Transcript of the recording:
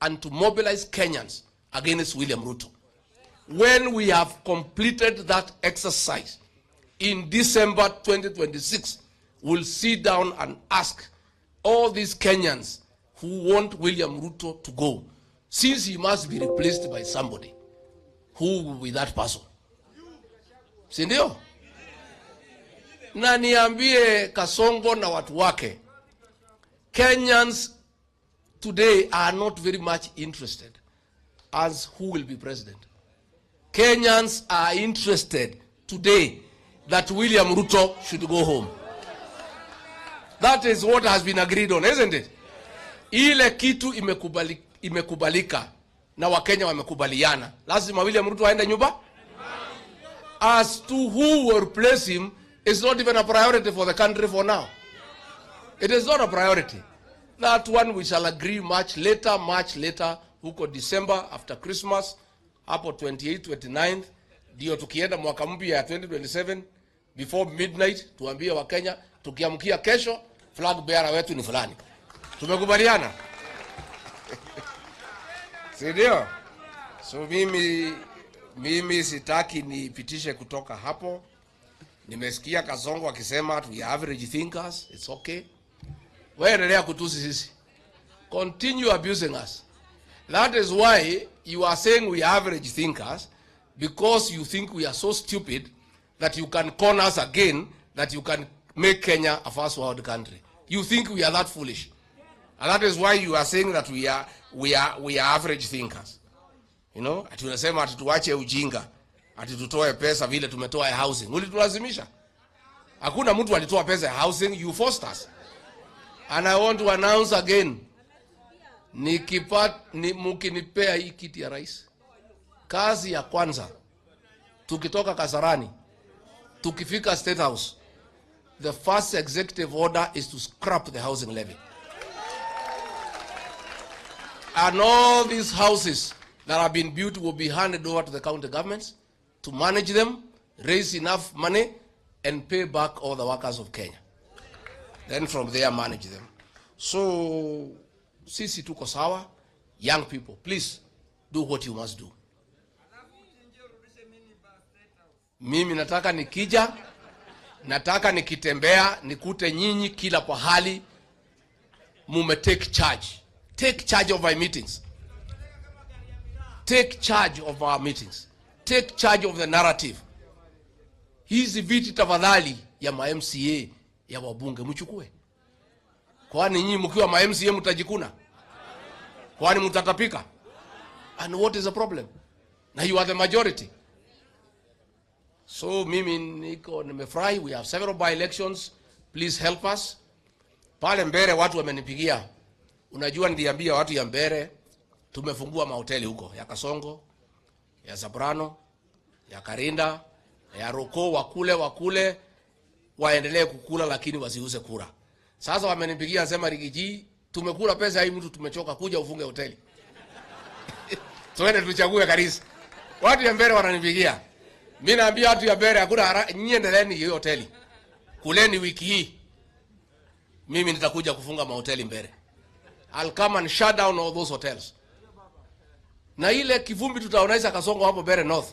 and to mobilize Kenyans against William Ruto. When we have completed that exercise in December 2026, we'll sit down and ask all these Kenyans who want William Ruto to go, since he must be replaced by somebody, who will be that person? Si ndio? Na niambie Kasongo na watu wake, Kenyans today are not very much interested as who will be president. Kenyans are interested today that William Ruto should go home. That is what has been agreed on, isn't it? Ile kitu imekubalika na Wakenya wamekubaliana. Lazima William Ruto aende nyumba. As to who will replace him is not even a priority for the country for now. It is not a priority. That one we shall agree much later, huko December after Christmas, hapo 28, 29, ndio tukienda mwaka mpya ya 2027 before midnight tuambie Wakenya tukiamkia kesho flag bearer wetu ni fulani. Tumekubaliana? Si ndio? So mimi sitaki nipitishe kutoka hapo. Nimesikia Kasongo akisema we are average thinkers, it's okay. Wewe endelea kutusi sisi. Continue abusing us. That is why you are saying we are average thinkers, because you think we are so stupid that you can con us again, that you can make Kenya a first world country. You think we are that foolish. And that is why you are saying that we are average thinkers. You know, ati unasema ati tuache ujinga, ati tutoe pesa vile tumetoa ya housing. Ulitulazimisha. Hakuna mtu alitoa pesa ya housing, you forced us. And I want to announce again, mkinipea hii kiti ya rais, kazi ya kwanza, tukitoka Kasarani, tukifika State House, the first executive order is to scrap the housing levy. And all these houses that have been built will be handed over to the county governments to manage them, raise enough money, and pay back all the workers of Kenya. Then from there, manage them. So, sisi tuko sawa. Young people, please do what you must do. Mimi nataka nikija, nataka nikitembea, nikute nyinyi kila pahali, mume take charge. Take charge of my meetings. Take charge of our meetings. Take charge of the narrative. Hizi viti tafadhali ya ma MCA ya wabunge mchukue. Kwani nyinyi mkiwa ma MCA mtajikuna? Kwani mtatapika? And what is the problem? Now you are the majority. So mimi niko nimefurahi, we have several by-elections. Please help us. Pale Mbere watu wamenipigia. Unajua niliambia watu ya Mbere tumefungua mahoteli huko ya Kasongo, ya Zabrano, ya Karinda, ya Roko, wakule waendelee kukula lakini wasiuze kura. Sasa wamenipigia nasema Rigiji, tumekula pesa hii mtu tumechoka, kuja ufunge hoteli. Tuende tuchague Karisa. Watu ya Mbere wananipigia. Mimi naambia watu ya Mbere hakuna, nyinyi endeleeni hiyo hoteli. Kuleni wiki hii. Mimi nitakuja kufunga mahoteli Mbere. I'll come and shut down all those hotels. Na ile kivumbi tutaonesha Kasongo hapo Mbere North.